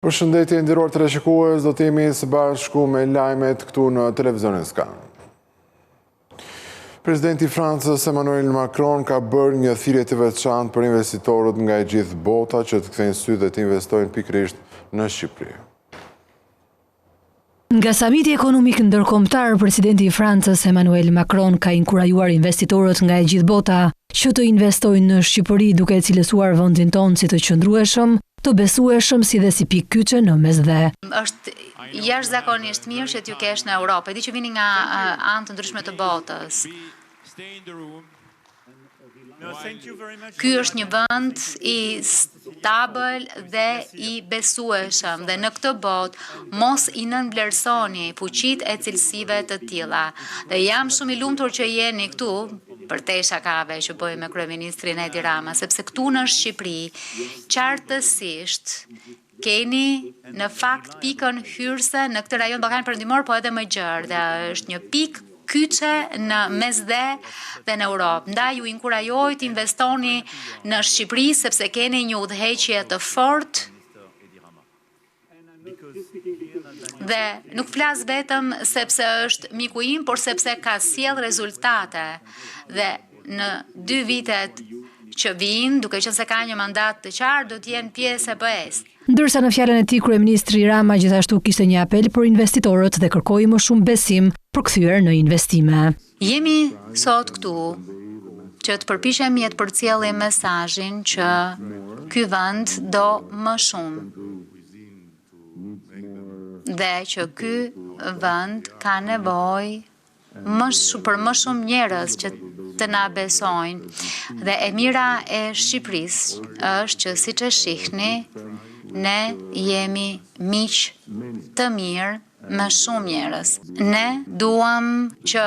Përshëndetje të nderuar teleshikues, do të jemi së bashku me lajmet këtu në televizionin Skan. Presidenti i Francës Emmanuel Macron ka bërë një thirrje të veçantë për investitorët nga e gjithë bota që të kthejnë sytë dhe të investojnë pikërisht në Shqipëri. Nga Samiti Ekonomik Ndërkombëtar, presidenti i Francës, Emmanuel Macron ka inkurajuar investitorët nga e gjithë bota që të investojnë në Shqipëri duke e cilësuar vendin tonë si të qëndrueshëm, të besueshëm si dhe si pikë kyçe në Mesdhe. Është jashtëzakonisht mirë që t'ju kesh në Europë. E di që vini nga anë të ndryshme të botës. Ky është një vend i stabël dhe i besueshëm dhe në këtë botë mos i nënvlerësoni fuqitë e cilësive të tilla. Dhe jam shumë i lumtur që jeni këtu, përtej shakave që bëj me kryeministrin Edi Rama, sepse këtu në Shqipëri qartësisht keni në fakt pikën hyrëse në këtë rajon Ballkanin Perëndimor, po edhe më gjerë dhe është një pikë kyçe në Mesdhe dhe në Europë. Ndaj ju inkurajoj të investoni në Shqipëri sepse keni një udhëheqje të fortë dhe nuk flas vetëm sepse është miku im, por sepse ka sjellë rezultate dhe në dy vitet që vijnë, duke qenë se ka një mandat të qartë, do të jenë pjesë e BE-së. Ndërsa në fjalën e tij kryeministri Rama gjithashtu kishte një apel për investitorët dhe kërkoi më shumë besim përkthyer në investime. Jemi sot këtu që të përpiqemi e të përcjellim mesazhin që ky vend do më shumë dhe që ky vend ka nevojë më për më shumë njerëz që të na besojnë. Dhe e mira e Shqipërisë është që siç e shihni, ne jemi miq të mirë me shumë njerëz. Ne duam që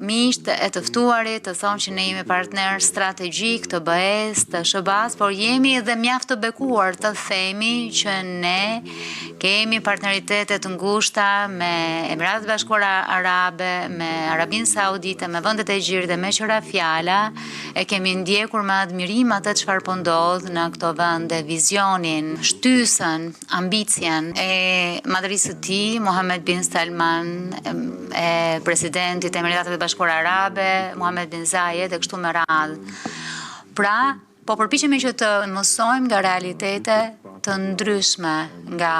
miqtë e të ftuarit të thonë që ne jemi partnerë strategjikë të BE-së, të SHBA-së, por jemi edhe mjaft të bekuar të themi që ne Kemi partneritete të ngushta me Emiratet e Bashkuara Arabe, me Arabinë Saudite, me vendet e Gjirit dhe meqë ra fjala, e kemi ndjekur me admirim atë çfarë po ndodh në këto vende, vizionin, shtysën, ambicien e Madhërisë së Tij, Mohammed bin Salman, e presidentit të Emirateve të Bashkuara Arabe, Mohammed bin Zayed e kështu me radhë. Pra, Po përpiqemi që të mësojmë nga realitete të ndryshme, nga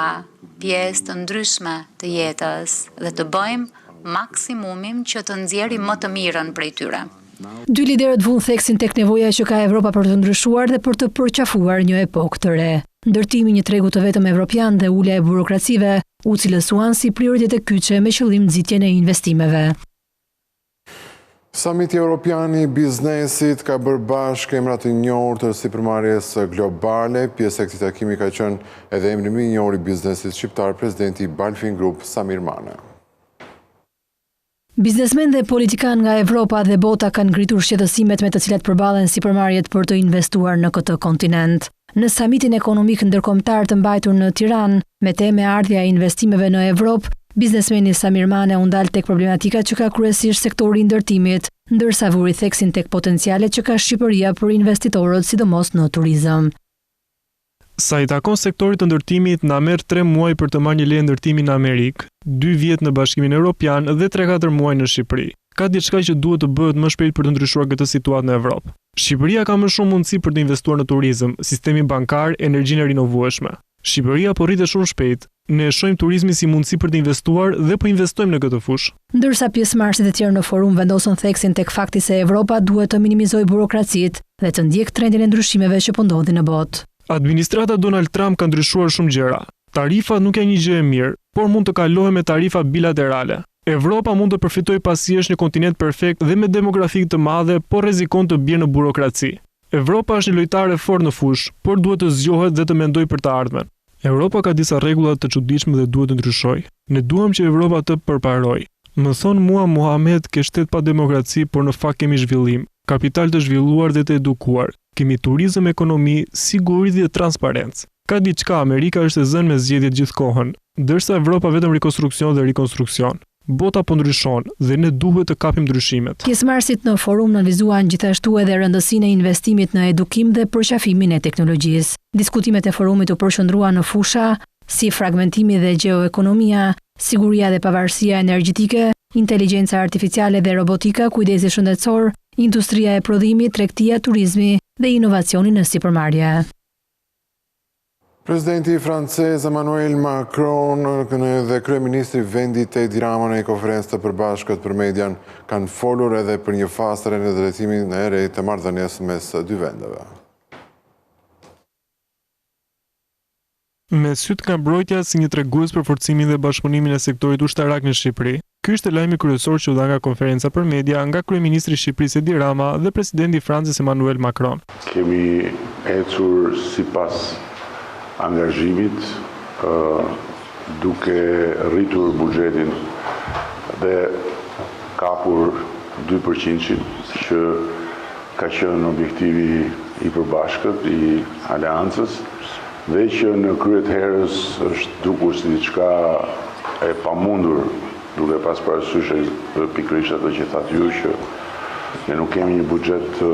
pjesë të ndryshme të jetës dhe të bëjmë maksimumin që të nxjerrim më të mirën prej tyre. Dy liderët vunë theksin tek nevoja që ka Evropa për të ndryshuar dhe për të përqafuar një epokë të re. Ndërtimi i një tregu të vetëm evropian dhe ulja e burokracive u cilësuan si prioritete kyçe me qëllim nxitjen e investimeve. Samiti Europian i Biznesit ka bërë bashkë emra të njohur të sipërmarrjes globale. Pjesë e këtij takimi ka qenë edhe emri më i njohur i biznesit shqiptar, presidenti i Balfin Group, Samir Mane. Biznesmenë dhe politikanë nga Evropa dhe bota kanë ngritur shqetësimet me të cilat përballen sipërmarrjet për të investuar në këtë kontinent. Në Samitin Ekonomik Ndërkombëtar të mbajtur në Tiranë, me temë Ardhja e investimeve në Evropë, biznesmeni Samir Mane u ndal tek problematikat që ka kryesisht sektori i ndërtimit, ndërsa vuri theksin tek potencialet që ka Shqipëria për investitorët sidomos në turizëm. Sa i takon sektorit të ndërtimit, na merr tre muaj për të marrë një leje ndërtimi në Amerikë, dy vjet në Bashkimin Europian dhe tre-katër muaj në Shqipëri. Ka diçka që duhet të bëhet më shpejt për të ndryshuar këtë situatë në Evropë. Shqipëria ka më shumë mundësi për të investuar në turizëm, sistemin bankar, energjinë e rinovueshme. Shqipëria po rritet shumë shpejt. Ne e shohim turizmin si mundësi për të investuar dhe po investojmë në këtë fushë. Ndërsa pjesëmarrësit e tjerë në forum vendosën theksin tek fakti se Evropa duhet të minimizojë burokracitë dhe të ndjekë trendin e ndryshimeve që po ndodhin në botë. Administrata Donald Trump ka ndryshuar shumë gjëra. Tarifat nuk janë një gjë e mirë, por mund të kalohen me tarifa bilaterale. Evropa mund të përfitojë pasi është një kontinent perfekt dhe me demografi të madhe, por rrezikon të bjerë në burokraci. Evropa është një lojtare e fortë në fushë, por duhet të zgjohet dhe të mendojë për të ardhmen. Evropa ka disa rregulla të çuditshme dhe duhet të ndryshojë. Ne duam që Evropa të përparojë. Më thonë mua Muhamed ke shtet pa demokraci por në fakt kemi zhvillim, kapital të zhvilluar dhe të edukuar, kemi turizëm ekonomi, siguri dhe transparencë. Ka diçka, Amerika është e zënë me zgjedhjet gjithë kohën, ndërsa Evropa vetëm rikonstruksion dhe rikonstruksion. Bota po ndryshon dhe ne duhet të kapim ndryshimet. Pjesëmarrësit në forum nënvizuan gjithashtu edhe rëndësinë e investimit në edukim dhe përqafimin e teknologjisë. Diskutimet e forumit u përqendruan në fusha. si fragmentimi dhe gjeoekonomia, siguria dhe pavarësia energjetike, inteligjenca artificiale dhe robotika, kujdesi shëndetësor, industria e prodhimit, tregtia, turizmi dhe inovacioni në sipërmarrje. Presidenti francez Emmanuel Macron dhe kryeministri i vendit Edi Rama në një konferencë të përbashkët për median kanë folur edhe për një fazë të re në drejtimin e re të marrëdhënies mes dy vendeve. Me sytë nga mbrojtja si një tregues për forcimin dhe bashkëpunimin e sektorit ushtarak në Shqipëri, ky ishte lajmi kryesor që u dha nga konferenca për media nga kryeministri i Shqipërisë Edi Rama dhe presidenti i Francës Emmanuel Macron. Kemi ecur sipas angazhimit duke rritur buxhetin dhe kapur dy përqindshin që ka qenë objektivi i përbashkët i aleancës dhe që në krye të herës është dukur si diçka e pamundur duke pas parasysh pikërisht atë që thatë ju që ne nuk kemi një buxhet të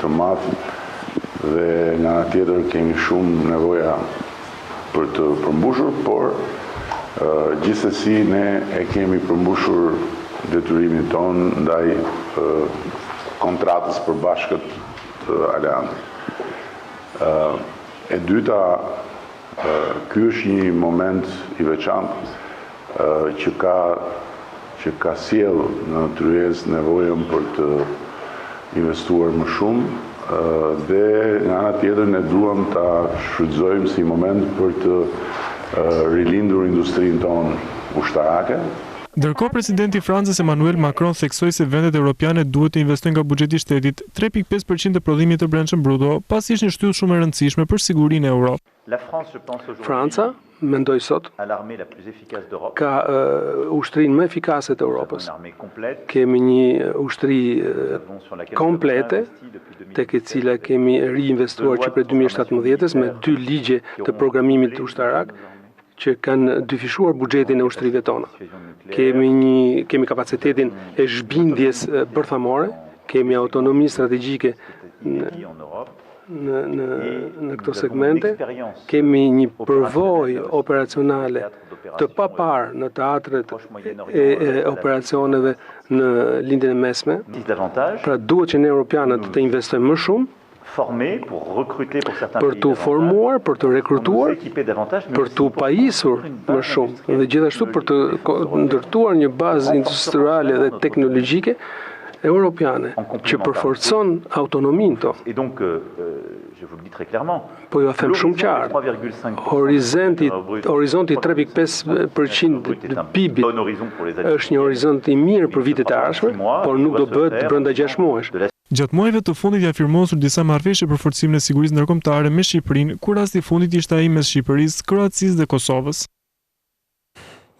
të madh dhe nga ana tjetër kemi shumë nevoja për të përmbushur, por gjithsesi ne e kemi përmbushur detyrimin tonë ndaj kontratës përbashkët të aleancës. E dyta, ky është një moment i veçantë që ka që ka sjellë në tryezë nevojën për të investuar më shumë dhe nga ana tjetër ne duam ta shfrytëzojmë si moment për të rilindur industrinë tonë ushtarake. Ndërkohë, presidenti i Francës Emmanuel Macron theksoi se vendet europiane duhet të investojnë nga buxheti i shtetit 3,5% të prodhimit të brendshëm bruto, pasi është një shtyllë shumë e rëndësishme për sigurinë në Europë. Franca, mendoj sot, ka ushtrinë më efikase të Europës. Kemi një ushtri komplete, tek e cila kemi riinvestuar që prej 2017-ës me dy ligje të programimit ushtarak që kanë dyfishuar buxhetin e ushtrive tona. Kemi një kemi kapacitetin e zhbindjes bërthamore, kemi autonomi strategjike në në në në këto segmente, kemi një përvojë operacionale të paparë në teatret e, e operacioneve në Lindjen e Mesme. Pra duhet që ne europianët të investojmë më shumë për t'u formuar, për të rekrutuar, për t'u pajisur më shumë dhe gjithashtu për të ndërtuar një bazë industriale dhe teknologjike europiane që përforcon autonominë tonë. Po jua them shumë qartë, horizonti horizonti 3.5% të PIB-it është një horizont i mirë për vitet e ardhshme, por nuk do bëhet brenda 6 muajsh. Gjatë muajve të fundit janë firmosur disa marrëveshje për forcimin e sigurisë ndërkombëtare me Shqipërinë, ku rasti i fundit ishte ai mes Shqipërisë, Kroacisë dhe Kosovës.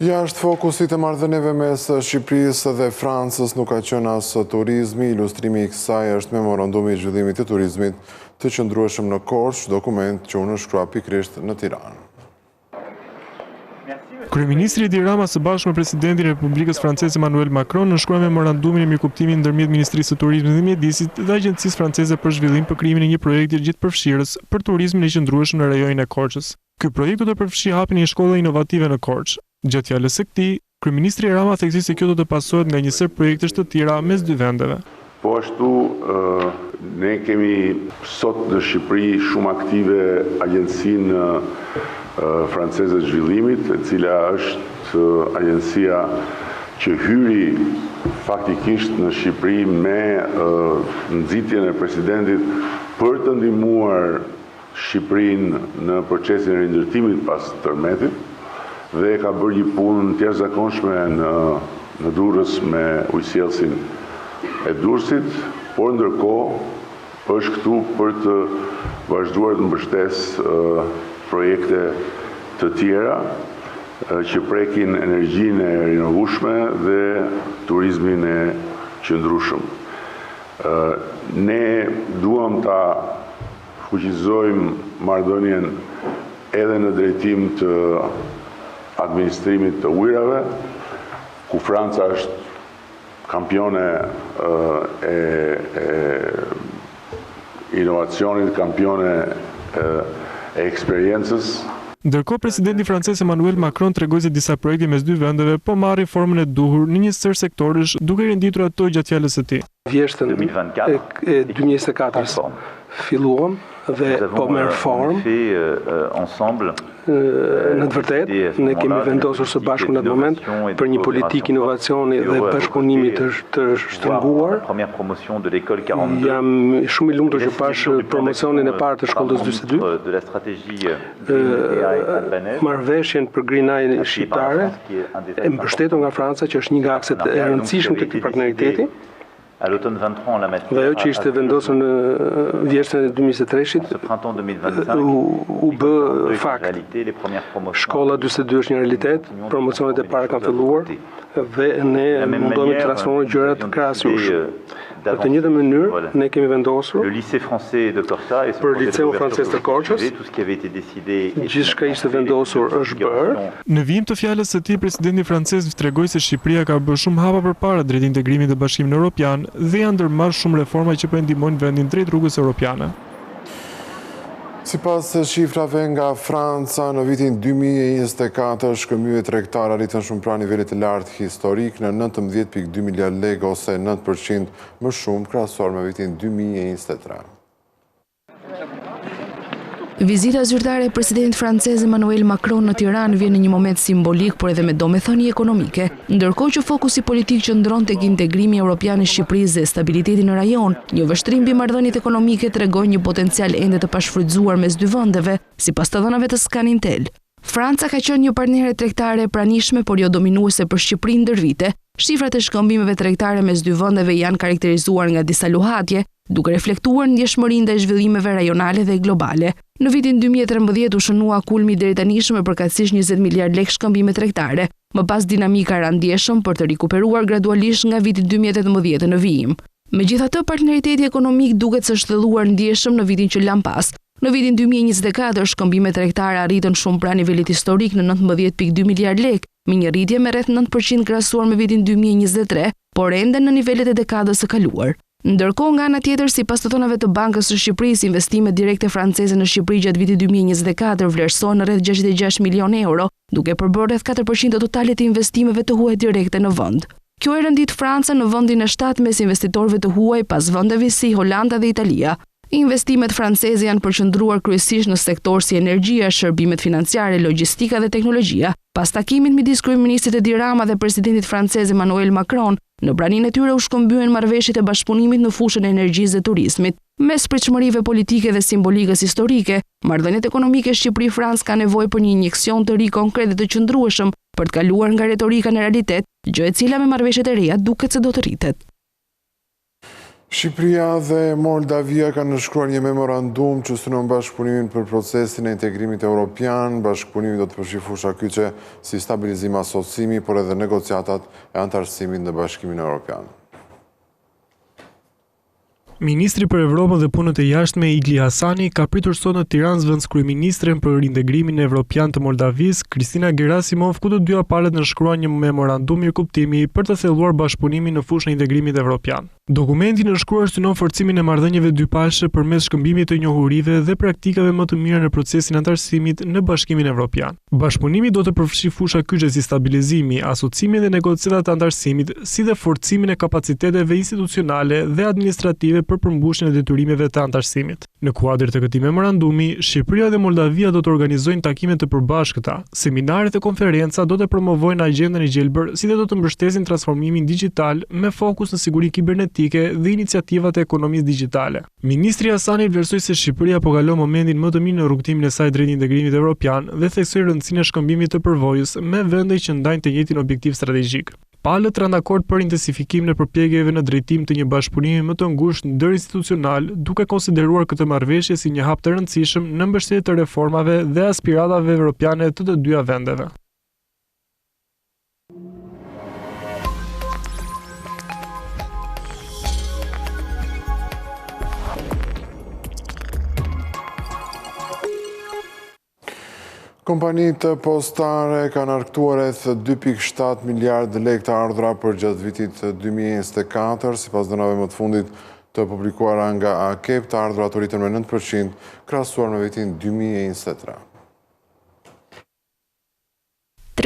Jashtë fokusit të marrëdhënieve mes Shqipërisë dhe Francës nuk ka qenë as turizmi, ilustrimi i kësaj është memorandumi i zhvillimit të turizmit të qëndrueshëm në Korçë, dokument që u nënshkrua pikërisht në Tiranë. Kryeministri Edi Rama së bashku me presidentin e Republikës Franceze Emmanuel Macron nënshkruan memorandumin e mirëkuptimit ndërmjet Ministrisë së Turizmit dhe Mjedisit dhe Agjencisë Franceze për Zhvillim për krijimin e një projekti gjithëpërfshirës për turizmin e qëndrueshëm në rajonin e Korçës. Ky projekt do të përfshijë hapjen e një shkolle inovative në Korçë. Gjatë fjalës së tij, Kryeministri Rama theksoi se kjo do të pasohet nga një sërë projektesh të tjera mes dy vendeve. Po ashtu, ne kemi sot në Shqipëri shumë aktive Agjencinë Franceze të Zhvillimit, e cila është agjencia që hyri faktikisht në Shqipëri me nxitjen e presidentit për të ndihmuar Shqipërinë në procesin e rindërtimit pas tërmetit dhe ka bërë një punë të jashtëzakonshme në në Durrës me ujësjellësin e Durrësit, por ndërkohë është këtu për të vazhduar të mbështesë projekte të tjera që prekin energjinë e rinovueshme dhe turizmin e qëndrueshëm. Ne duam ta fuqizojmë marrëdhënien edhe në drejtim të administrimit të ujërave, ku Franca është kampione e inovacionit, kampione e eksperiencës. Ndërkohë, presidenti francez Emmanuel Macron tregoi se disa projekte mes dy vendeve po marrin formën e duhur në një sërë sektorësh, duke renditur ato gjatë fjalës së tij. Vjeshtën e 2024-s filluam dhe po merr formë. Në të vërtetë, ne kemi vendosur së bashku në atë moment për një politikë inovacioni dhe bashkëpunimi të të shtrënguar. Jam shumë i lumtur që pashë promocionin e parë të shkollës 42, marrëveshjen për Green AI shqiptare, e mbështetur nga Franca, që është një nga akset e rëndësishme të këtij partneriteti. Dhe ajo që ishte vendosur në vjeshtën e 2023-shit u, u bë fakt. Shkolla 42 është një realitet, promocionet e para kanë filluar dhe ne mundohemi të transformojmë gjërat krahas jush. Në të njëjtën mënyrë, ne kemi vendosur për Liceun Francez të Korçës, gjithçka ishte vendosur është bërë. Në vijim të fjalës së tij, presidenti francez tregoi se Shqipëria ka bërë shumë hapa përpara drejt integrimit në Bashkimin Europian dhe janë ndërmarrë shumë reforma që po e ndihmojnë vendin drejt rrugës europiane. Sipas shifrave nga Franca, në vitin 2024, shkëmbimet tregtare arritën shumë pranë nivelit të lartë historik në 19.2 miliard lekë ose 9% më shumë krahasuar me vitin 2023. Vizita zyrtare e presidentit francez Emmanuel Macron në Tiranë vjen në një moment simbolik, por edhe me domethënie ekonomike. Ndërkohë që fokusi politik qëndron tek integrimi europian i Shqipërisë dhe stabiliteti në rajon, një vështrim mbi marrëdhëniet ekonomike tregon një potencial ende të pashfrytëzuar mes dy vendeve, sipas të dhënave të Scan Intel. Franca ka qenë një partnere tregtare e pranishme, por jo dominuese për Shqipërinë ndër vite. Shifrat e shkëmbimeve tregtare mes dy vendeve janë karakterizuar nga disa luhatje, duke reflektuar ndjeshmërinë ndaj zhvillimeve rajonale dhe globale. Në vitin 2013 u shënua kulmi i deritanishëm me përkatësisht 20 miliardë lekë shkëmbime tregtare. Më pas dinamika ra ndjeshëm për të rikuperuar gradualisht nga viti 2018 në vijim. Megjithatë, partneriteti ekonomik duket se është thelluar ndjeshëm në vitin që lamë pas. Në vitin 2024, shkëmbimet tregtare arritën shumë pranë nivelit historik në 19.2 miliardë lekë, me një rritje me rreth 9% krahasuar me vitin 2023, por ende në nivelet e dekadës së kaluar. Ndërkohë, nga ana tjetër, sipas të dhënave të Bankës së Shqipërisë, investimet direkte franceze në Shqipëri gjatë vitit 2024 vlerësohen në rreth 66 milionë euro, duke përbërë rreth 4% të totalit të investimeve të huaja direkte në vend. Kjo e rendit Francën në vendin e shtatë mes investitorëve të huaj pas vendeve si Holanda dhe Italia. Investimet franceze janë përqendruar kryesisht në sektorë si energjia, shërbimet financiare, logjistika dhe teknologjia. Pas takimit midis kryeministrit Edi Rama dhe presidentit francez Emmanuel Macron, në praninë e tyre u shkëmbyen marrëveshjet e bashkëpunimit në fushën e energjisë dhe turizmit. Mes pritshmërive politike dhe simbolikës historike, marrëdhëniet ekonomike Shqipëri-Francë kanë nevojë për një injeksion të ri konkret dhe të qëndrueshëm për të kaluar nga retorika në realitet, gjë e cila me marrëveshjet e reja duket se do të rritet. Shqipëria dhe Moldavia kanë nënshkruar një memorandum që synon bashkëpunimin për procesin e integrimit europian. Bashkëpunimi do të përfshijë fusha kyçe si stabilizim asociimi, por edhe negociatat e anëtarësimit në Bashkimin Europian. Ministri për Evropën dhe Punët e Jashtme Igli Hasani ka pritur sot në Tiranë zëvendëskryeministren për integrimin evropian të Moldavisë, Kristina Gerasimov, ku të dyja palët nënshkruan një memorandum mirëkuptimi për të thelluar bashkëpunimin në fushën e integrimit evropian. Dokumenti i nënshkruar synon forcimin e marrëdhënieve dypalëshe përmes shkëmbimit të njohurive dhe praktikave më të mira në procesin e anëtarësimit në Bashkimin Evropian. Bashkëpunimi do të përfshijë fusha kyçe si stabilizimi, asociimi dhe negociatat e anëtarësimit, si dhe forcimin e kapaciteteve institucionale dhe administrative për përmbushjen e detyrimeve të anëtarësimit. Në kuadër të këtij memorandumi, Shqipëria dhe Moldavia do të organizojnë takime të përbashkëta, seminare dhe konferenca do të promovojnë agjendën e gjelbër si dhe do të mbështesin transformimin digjital me fokus në sigurinë kibernetike dhe iniciativat e ekonomisë digjitale. Ministri Hasani vlerësoi se Shqipëria po kalon momentin më të mirë në rrugëtimin e saj drejt integrimit evropian dhe theksoi rëndësinë e shkëmbimit të përvojës me vende që ndajnë të njëjtin objektiv strategjik. Palët ranë dakord për intensifikimin e përpjekjeve në drejtim të një bashkëpunimi më të ngushtë ndërinstitucional, duke konsideruar këtë marrëveshje si një hap të rëndësishëm në mbështetje të reformave dhe aspiratave evropiane të të dyja vendeve. Kompanitë postare kanë arkëtuar rreth 2.7 miliard lekë të ardhura përgjatë vitit 2024, sipas dhënave më të fundit të publikuara nga AKEP, të ardhurat u rritën me 9% krahasuar me vitin 2023.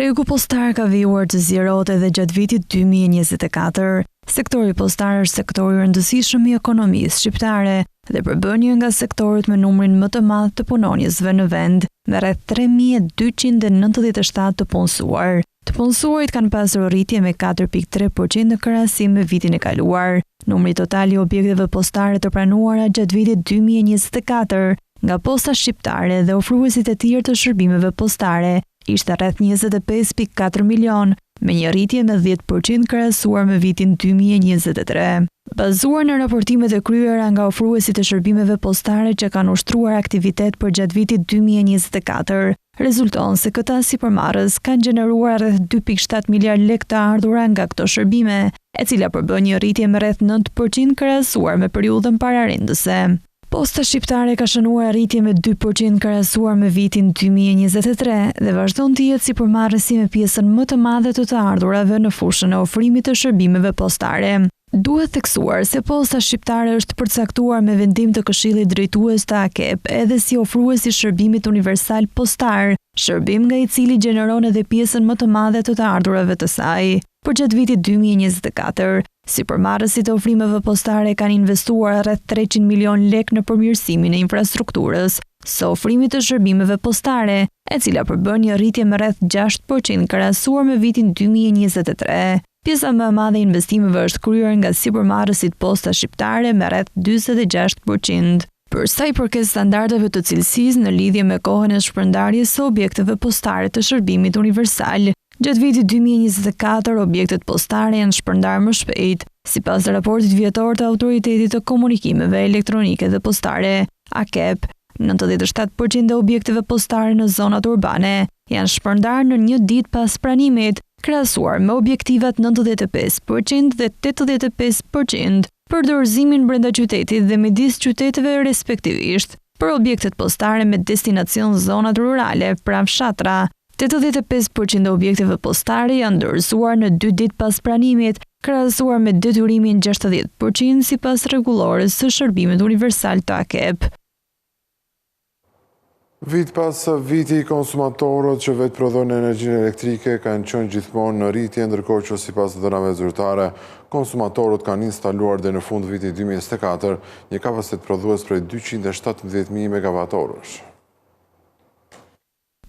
Tregu postar ka vijuar të zgjerohet edhe gjatë vitit 2024. Sektori postar është sektor i rëndësishëm i ekonomisë shqiptare dhe përbën një nga sektorët me numrin më të madh të punonjësve në vend, me rreth 3297 të punësuar. Të punësuarit kanë pasur rritje me 4,3% në krahasim me vitin e kaluar. Numri total i objekteve postare të pranuara gjatë vitit 2024 nga Posta Shqiptare dhe ofruesit e tjerë të shërbimeve postare ishte rreth 25,4 milionë, me një rritje me 10% krahasuar me vitin 2023. Bazuar në raportimet e kryera nga ofruesit e shërbimeve postare që kanë ushtruar aktivitet përgjatë vitit 2024, rezulton se këta sipërmarrës kanë gjeneruar rreth 2.7 miliard lekë të ardhura nga këto shërbime, e cila përbën një rritje me rreth 9% krahasuar me periudhën pararendëse. Posta Shqiptare ka shënuar rritje me 2% krahasuar me vitin 2023 dhe vazhdon të jetë sipërmarrësi me pjesën më të madhe të të ardhurave në fushën e ofrimit të shërbimeve postare. Duhet theksuar se Posta Shqiptare është përcaktuar me vendim të Këshillit Drejtues të AKEP edhe si ofrues i shërbimit universal postar, shërbim nga i cili gjeneron edhe pjesën më të madhe të të ardhurave të saj. Përgjatë vitit 2024, Sipërmarrësit e ofrimeve postare kanë investuar rreth 300 milionë lekë në përmirësimin e infrastrukturës së ofrimit të shërbimeve postare, e cila përbën një rritje me rreth 6% krahasuar me vitin 2023. Pjesa më e madhe e investimeve është kryer nga sipërmarrësit Posta Shqiptare me rreth 46%. Për sa i përket standardeve të cilësisë në lidhje me kohën e shpërndarjes së objekteve postare të shërbimit universal, gjatë vitit 2024 objektet postare janë shpërndarë më shpejt, sipas raportit vjetor të Autoritetit të Komunikimeve Elektronike dhe Postare, AKEP, 97% e objekteve postare në zonat urbane janë shpërndarë në një ditë pas pranimit, krahasuar me objektivat 95% dhe 85% për dorëzimin brenda qytetit dhe midis qyteteve respektivisht. Për objektet postare me destinacion zonat rurale, pra fshatra, 85% e objekteve postare janë dorëzuar në dy ditë pas pranimit, krahasuar me detyrimin 60% sipas rregullores së shërbimit universal të AKEP. Vit pas viti, konsumatorët që vetë prodhojnë energjinë elektrike kanë qenë gjithmonë në rritje, ndërkohë që sipas të dhënave zyrtare, konsumatorët kanë instaluar deri në fund vitit 2024 një kapacitet prodhues prej 217.000 megawatt-orësh.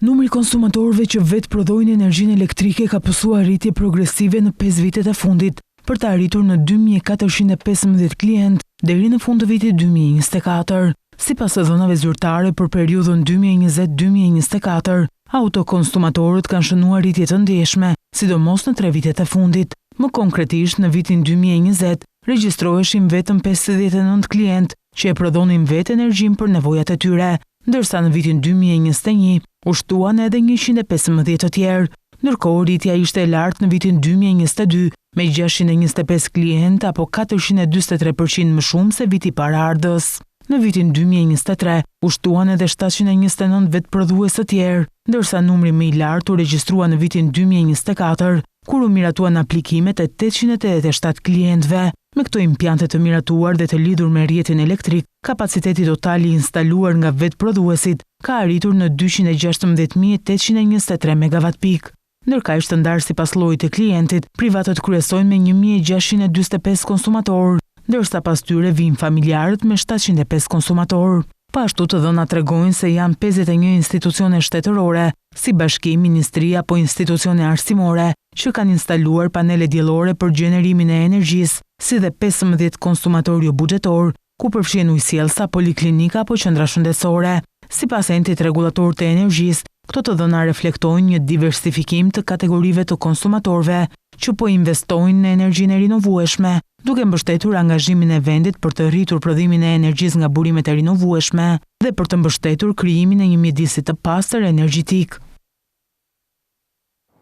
Numri i konsumatorëve që vetë prodhojnë energjinë elektrike ka pësuar rritje progresive në 5 vitet e fundit, për të arritur në 2415 klientë deri në fund të vitit 2024. Sipas të dhënave zyrtare për periudhën 2020-2024, autokonsumatorët kanë shënuar rritje të ndjeshme, sidomos në tre vitet e fundit. Më konkretisht, në vitin 2020, regjistroheshin vetëm 59 klientë që e prodhonin vetë energjinë për nevojat e tyre, ndërsa në vitin 2021 u shtuan edhe 115 të tjerë. Ndërkohë, rritja ishte e lartë në vitin 2022 me 625 klientë apo 443% më shumë se viti paraardhës. Në vitin 2023 u shtuan edhe 729 vetëprodhues të tjerë, ndërsa numri më i lartë u regjistrua në vitin 2024, kur u miratuan aplikimet e 887 klientëve. Me këto impiante të miratuar dhe të lidhur me rrjetin elektrik, kapaciteti total i instaluar nga vetëprodhuesit ka arritur në 216.823 megawatt pik. Ndërkaq të ndarë sipas llojit të klientit, privatët kryesojnë me 1645 konsumatorë, ndërsa pas tyre vijnë familjarët me 705 konsumatorë. Po ashtu të dhënat tregojnë se janë 51 institucione shtetërore, si bashki, ministri apo institucione arsimore, që kanë instaluar panele diellore për gjenerimin e energjisë, si dhe 15 konsumatorë jo buxhetorë, ku përfshihen ujësjellësa, poliklinika apo qendra shëndetësore. Sipas Entit Rregullator të Energjisë, këto të dhëna reflektojnë një diversifikim të kategorive të konsumatorëve që po investojnë në energjinë e rinovueshme, duke mbështetur angazhimin e vendit për të rritur prodhimin e energjisë nga burimet e rinovueshme dhe për të mbështetur krijimin e një mjedisi të pastër energjetik.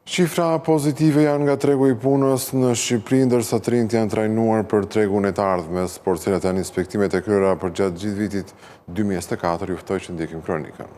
Shifra pozitive janë nga tregu i punës në Shqipëri, ndërsa të rinjtë janë trajnuar për tregun e të ardhmes, por cilat janë inspektimet e kryera përgjatë gjithë vitit 2024, ju ftoj që ndjekim kronikën.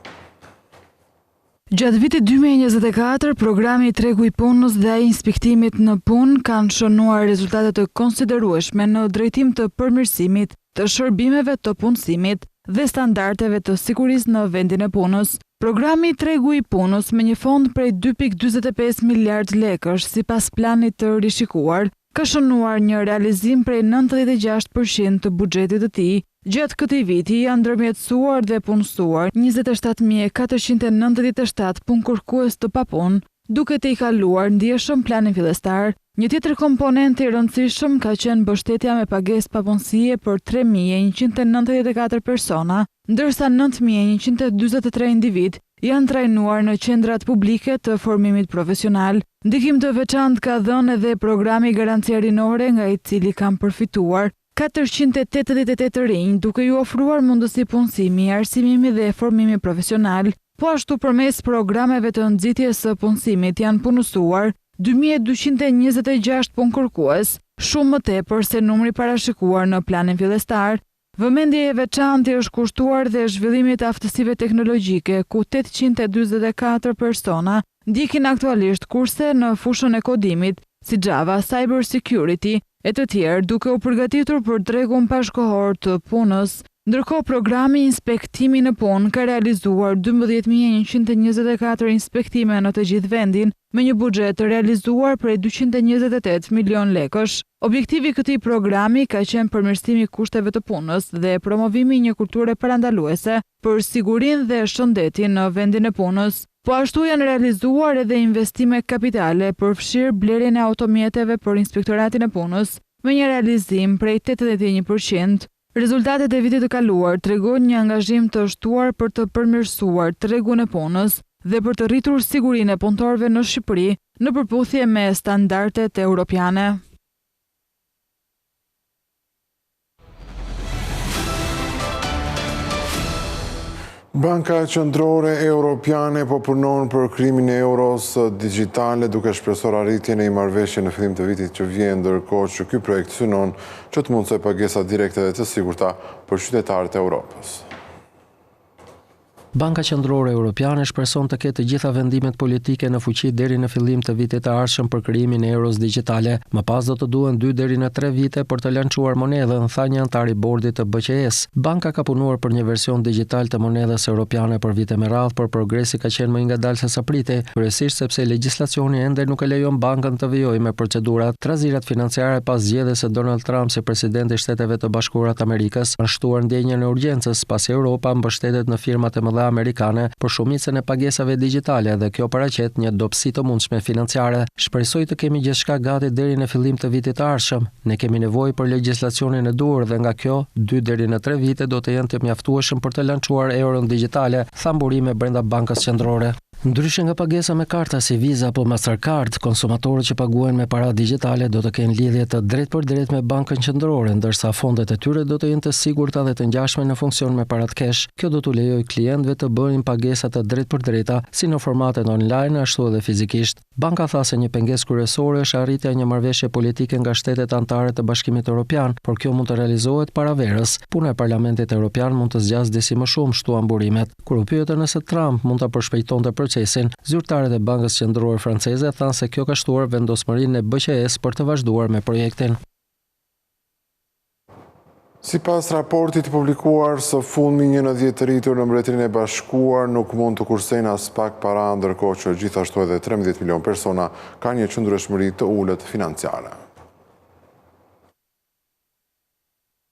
Gjatë vitit 2024, programi i Tregu i Punës dhe ai i inspektimit në punë kanë shënuar rezultate të konsiderueshme në drejtim të përmirësimit të shërbimeve të punësimit. dhe standardeve të sigurisë në vendin e punës. Programi Tregu i Punës me një fond prej 2.45 miliardë lekësh sipas planit të rishikuar, ka shënuar një realizim prej 96 për qind të buxhetit të tij. Gjatë këtij viti janë ndërmjetësuar dhe punësuar 27.497 punëkërkues të papunë, duke tejkaluar ndjeshëm planin fillestar. Një tjetër komponent i rëndësishëm ka qenë mbështetja me pagesë papunësie për 3.194 persona, ndërsa 9.143 individë janë trajnuar në qendrat publike të formimit profesional. Ndikim të veçantë ka dhënë edhe programi Garancia Rinore nga i cili kanë përfituar 488 të rinj, duke ju ofruar mundësi punësimi, arsimimi dhe formimi profesional. Po ashtu përmes programeve të nxitjes së punësimit janë punësuar 2226 punëkërkues, shumë më tepër se numri parashikuar në planin fillestar. Vëmendje e veçantë i është kushtuar dhe zhvillimit të aftësive teknologjike, ku 844 persona ndjekin aktualisht kurse në fushën e kodimit, si Java, Cyber Security e të tjerë, duke u përgatitur për tregun bashkëkohor të punës. Ndërkohë, programi Inspektimi në punë ka realizuar 12.124 inspektime në të gjithë vendin, me një buxhet të realizuar prej 228 milion lekësh. Objektivi i këtij programi ka qenë përmirësimi i kushteve të punës dhe promovimi i një kulture parandaluese për sigurinë dhe shëndetin në vendin e punës. Po ashtu janë realizuar edhe investime kapitale, përfshirë blerjen e automjeteve për Inspektoratin e Punës, me një realizim prej 81%. Rezultatet e vitit të kaluar tregojnë një angazhim të shtuar për të përmirësuar tregun e punës dhe për të rritur sigurinë e punëtorëve në Shqipëri në përputhje me standardet europiane. Banka Qendrore Europiane po punon për krijimin e euros digjitale duke shpresuar arritjen e një marrëveshje në fillim të vitit që vjen, ndërkohë që ky projekt synon që të mundësojë pagesa direkte dhe të sigurta për qytetarët e Europës. Banka Qendrore Europiane shpreson të ketë të gjitha vendimet politike në fuqi deri në fillim të vitit të ardhshëm për krijimin e euros digjitale. Më pas do të duhen 2 deri në 3 vite për të lançuar monedhën, tha një anëtar i bordit të BQE-s. Banka ka punuar për një version digjital të monedhës europiane për vite me radhë, por progresi ka qenë më i ngadaltë se sa pritej, kryesisht sepse legjislacioni ende nuk e lejon bankën të vijojë me procedurat. Trazirat financiare pas zgjedhjes së Donald Trump si president i Shteteve të Bashkuara të Amerikës kanë shtuar ndjenjën e urgjencës, pasi Europa mbështetet në firmat e mëdha amerikane për shumicën e pagesave digjitale dhe kjo paraqet një dobësi të mundshme financiare. Shpresoj të kemi gjithçka gati deri në fillim të vitit të ardhshëm. Ne kemi nevojë për legjislacionin e duhur dhe nga kjo, dy deri në tre vite do të jenë të mjaftueshëm për të lançuar euron digjitale, thanë burime brenda Bankës Qendrore. Ndryshe nga pagesa me karta si Visa apo Mastercard, konsumatorët që paguajnë me para digjitale do të kenë lidhje të drejtpërdrejtë me bankën qendrore, ndërsa fondet e tyre do të jenë të sigurta dhe të ngjashme në funksion me paratë cash. Kjo do t'u lejojë klientëve të bëjnë pagesa të drejtpërdrejta, si në formatet online ashtu edhe fizikisht. Banka tha se një pengesë kryesore është arritja e një marrëveshje politike nga shtetet anëtare të Bashkimit Europian, por kjo mund të realizohet para verës. Puna e Parlamentit Europian mund të zgjasë disi më shumë, shtuan burimet. Kur u pyetën nëse Trump mund ta përshpejtonte procesin, zyrtarët e Bankës Qendrore Franceze thanë se kjo ka shtuar vendosmërinë e BQE-së për të vazhduar me projektin. Sipas raportit të publikuar së fundmi një në 10 të rritur në Mbretërinë e Bashkuar nuk mund të kursejnë aspak para, ndërkohë që gjithashtu edhe 13 milion persona kanë një qëndrueshmëri të ulët financiare.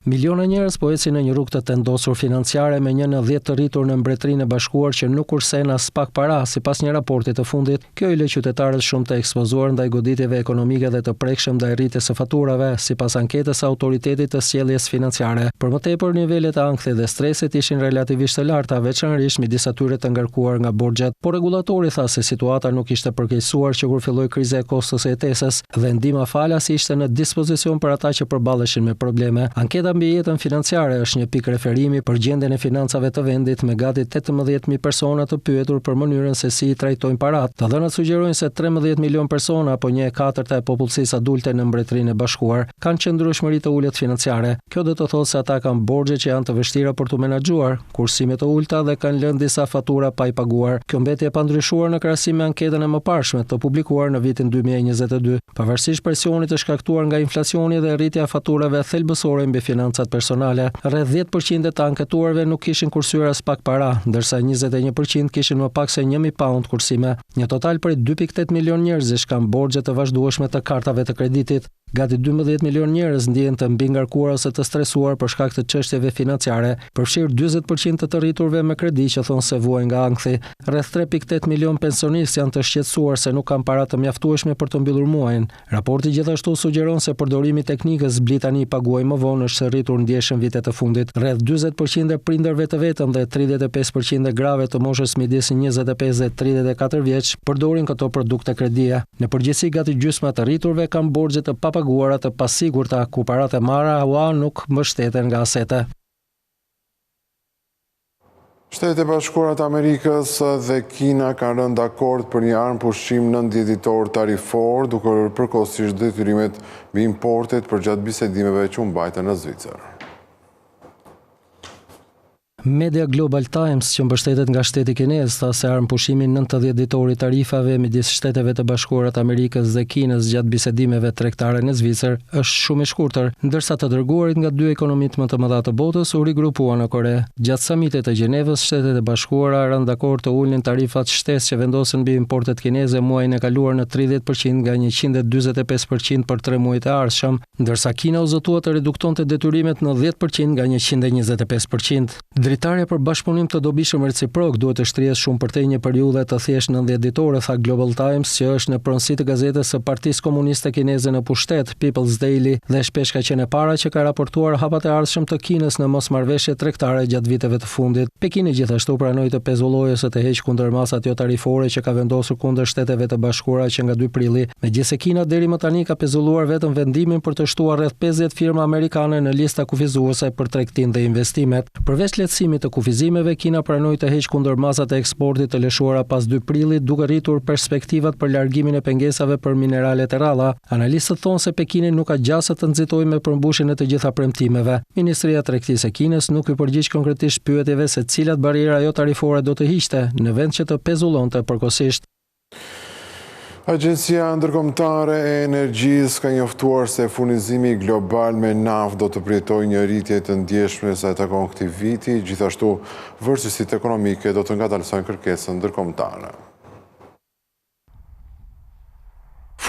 Miliona njerëz po ecin në një rrugë të tendosur financiare me një në 10 të rritur në Mbretërinë e Bashkuar që nuk kursen aspak para, sipas një raporti të fundit. Kjo i lë qytetarët shumë të ekspozuar ndaj goditjeve ekonomike dhe të prekshëm ndaj rritjes së faturave, sipas anketës së Autoritetit të Sjelljes Financiare. Për më tepër, nivelet e ankthit dhe stresit ishin relativisht të larta, veçanërisht midis atyre të ngarkuar nga borxhet. Por rregullatori tha se situata nuk ishte përkeqësuar që kur filloi kriza e kostos së jetesës, dhe ndihma falas ishte në dispozicion për ata që përballeshin me probleme. Anketa mbi jetën financiare është një pikë referimi për gjendjen e financave të vendit me gati 18.000 persona të pyetur për mënyrën se si i trajtojnë paratë. Të dhënat sugjerojnë se 13 milion persona apo 1/4 e popullsisë adulte në Mbretërinë e Bashkuar kanë qëndrueshmëri të ulët financiare. Kjo do të thotë se ata kanë borxhe që janë të vështira për t'u menaxhuar, kursime të ulëta dhe kanë lënë disa fatura pa i paguar. Kjo mbeti e pandryshuar në krahasim me anketën e mëparshme të publikuar në vitin 2022, pavarësisht presionit të shkaktuar nga inflacioni dhe rritja e faturave thelbësore mbi financat. financat personale. Rreth 10% e të anketuarve nuk kishin kursyer aspak para, ndërsa 21% kishin më pak se 1000 paund kursime. Një total prej 2.8 milionë njerëzish kanë borxhe të vazhdueshme të kartave të kreditit. Gati 12 milionë njerëz ndihen të mbingarkuar ose të stresuar për shkak të çështjeve financiare, përfshirë 40% të të rriturve me kredi që thonë se vuajnë nga ankthi. Rreth 3.8 milionë pensionistë janë të shqetësuar se nuk kanë para të mjaftueshme për të mbyllur muajin. Raporti gjithashtu sugjeron se përdorimi i teknikës bli tani paguaj më vonë është rritur ndjeshëm vitet e fundit. Rreth 40% e prindërve të vetëm dhe 35% e grave të moshës midis 25 dhe 34 vjeç përdorin këto produkte kredie. Në përgjithësi gati gjysma e të rriturve kanë borxhe të papaguara të pasigurta, ku paratë e marra hua nuk mbështeten nga asete. Shtetet e Bashkuara të Amerikës dhe Kina kanë rënë dakord për një armëpushim 90 ditor tarifor, duke ulur përkohësisht detyrimet mbi importet përgjatë bisedimeve që u mbajtën në Zvicër. Media Global Times, që mbështetet nga shteti kinez, tha se armëpushimi 90 ditor i tarifave midis Shteteve të Bashkuara të Amerikës dhe Kinës gjatë bisedimeve tregtare në Zvicër është shumë i shkurtër, ndërsa të dërguarit nga dy ekonomitë më të mëdha të botës u rigrupuan në Kore. Gjatë samitit të Gjenevës, Shtetet e Bashkuara ranë dakord të ulnin tarifat shtesë që vendosën mbi importet kineze muajin e kaluar në 30 për qind nga 145 për qind për tre muajt e ardhshëm, ndërsa Kina u zotua të reduktonte detyrimet në 10 për qind nga 125 për qind. Dritarja për bashkëpunim të dobishëm reciprok duhet të shtrihet shumë përtej një periudhe të thjeshtë 90 ditore, tha Global Times, që është në pronësi të gazetës së Partisë Komuniste Kineze në pushtet, People's Daily, dhe shpesh ka qenë e para që ka raportuar hapat e ardhshëm të Kinës në mosmarrëveshje tregtare gjatë viteve të fundit. Pekini gjithashtu pranoi të pezullojë ose të heqë kundërmasat jotarifore që ka vendosur kundër Shteteve të Bashkuara që nga 2 prilli, megjithëse Kina deri më tani ka pezulluar vetëm vendimin për të shtuar rreth 50 firma amerikane në lista kufizuese për tregtinë dhe investimet. Përveç lehtësimit të kufizimeve, Kina pranoi të heqë kundërmasat e eksportit të lëshuara pas 2 prillit, duke rritur perspektivat për largimin e pengesave për mineralet e rralla. Analistët thonë se Pekini nuk ka gjasa të nxitojë me përmbushjen e të gjitha premtimeve. Ministria e Tregtisë e Kinës nuk iu përgjigj konkretisht pyetjeve se cilat barriera jotarifore do të hiqte, në vend që të pezullonte përkohësisht. Agjencia Ndërkombëtare e Energjisë ka njoftuar se furnizimi global me naftë do të përjetojë një rritje të ndjeshme sa i takon këtij viti, gjithashtu vështirësitë ekonomike do të ngadalësojnë kërkesën ndërkombëtare.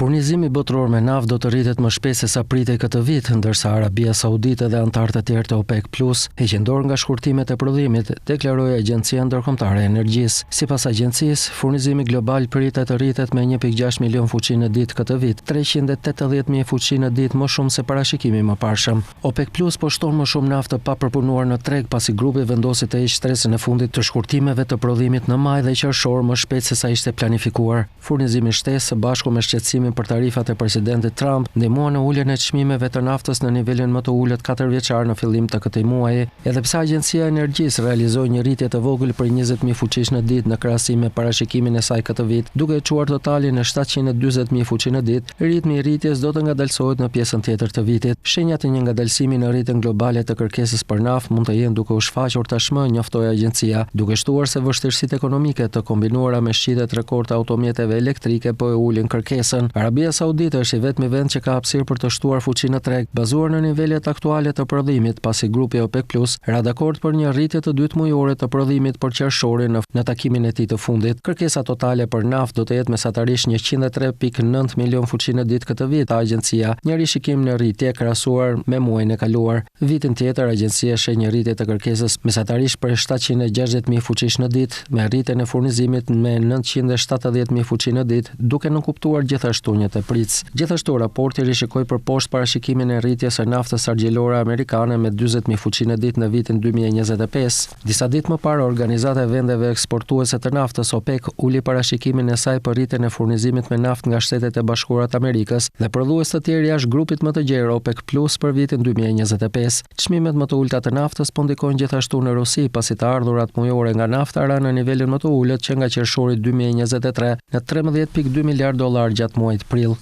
Furnizimi botëror me naftë do të rritet më shpejt se sa pritej këtë vit, ndërsa Arabia Saudite dhe anëtarët e tjerë të OPEC Plus heqin dorë nga shkurtimet e prodhimit, deklaroi Agjencia Ndërkombëtare e Energjisë. Sipas agjencisë, furnizimi global pritet të rritet me 1.6 milion fuçi në ditë këtë vit, 380.000 fuçi në ditë më shumë se parashikimi i mëparshëm. OPEC Plus po shton më shumë naftë të papërpunuar në treg pasi grupi vendosi të heqë shtresën e fundit të shkurtimeve të prodhimit në maj dhe qershor më shpejt se sa ishte planifikuar. Furnizimi shtesë së bashku me shqetësimin për tarifat e presidentit Trump ndihmuan në uljen e çmimeve të naftës në nivelin më të ulët katërvjeçar në fillim të këtij muaji. Edhe pse Agjencia e Energjisë realizoi një rritje të vogël prej 20.000 fuqish në ditë në krahasim me parashikimin e saj këtë vit, duke e çuar totalin në 740.000 fuqi në ditë, Ritmi i rritjes do të ngadalësohet në pjesën tjetër të vitit. Shenjat e një ngadalësimi në rritjen globale të kërkesës për naftë mund të jenë duke u shfaqur tashmë, njoftoi agjencia, duke shtuar se vështirësitë ekonomike të kombinuara me shitjet rekord të automjeteve elektrike po e ulin kërkesën. Arabia Saudite është i vetmi vend që ka hapësirë për të shtuar fuqi në treg, bazuar në nivelet aktuale të prodhimit, pasi grupi OPEC Plus ra dakord për një rritje të dytë mujore të prodhimit për qershorin në në takimin e tij të fundit. Kërkesa totale për naftë do të jetë mesatarisht 103.9 milion fuçi në ditë këtë vit, tha agjencia, një rishikim në rritje krahasuar me muajin e kaluar. Vitin tjetër, agjencia sheh një rritje të kërkesës mesatarisht prej 760.000 fuqish në ditë, me rritjen e furnizimit me 970.000 fuçi në ditë, duke nënkuptuar gjithashtu një tepricë. Gjithashtu, raporti rishikoi për poshtë parashikimin e rritjes së naftës argjilore amerikane me 40.000 fuçi në ditë në vitin 2025. Disa ditë më parë, Organizata e Vendeve Eksportuese të Naftës, OPEC, uli parashikimin e saj për rritjen e furnizimit me naftë nga Shtetet e Bashkuara të Amerikës dhe prodhues të tjerë jashtë grupit më të gjerë OPEC Plus për vitin 2025. Çmimet më të ulëta të naftës po ndikojnë gjithashtu në Rusi, pasi të ardhurat mujore nga nafta ranë në nivelin më të ulët që nga qershori 2023, në 13.2 miliardë dollarë gjatë muajit prill.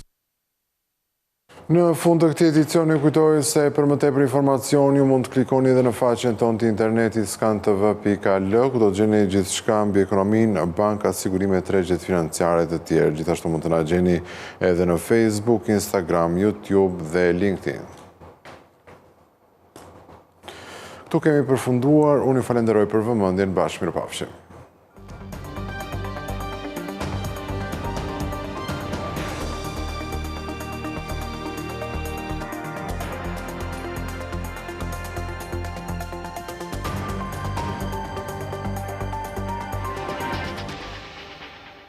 Në fund të këtij edicioni ju kujtoj se për më tepër informacion ju mund të klikoni edhe në faqen tonë të internetit skantv.al ku do të gjeni gjithçka mbi ekonominë, bankat, sigurimet, tregjet financiare të tjerë. Gjithashtu mund të na gjeni edhe në Facebook, Instagram, YouTube dhe LinkedIn. Këtu kemi përfunduar, unë ju falenderoj për vëmendjen, bashkë mirupafshim.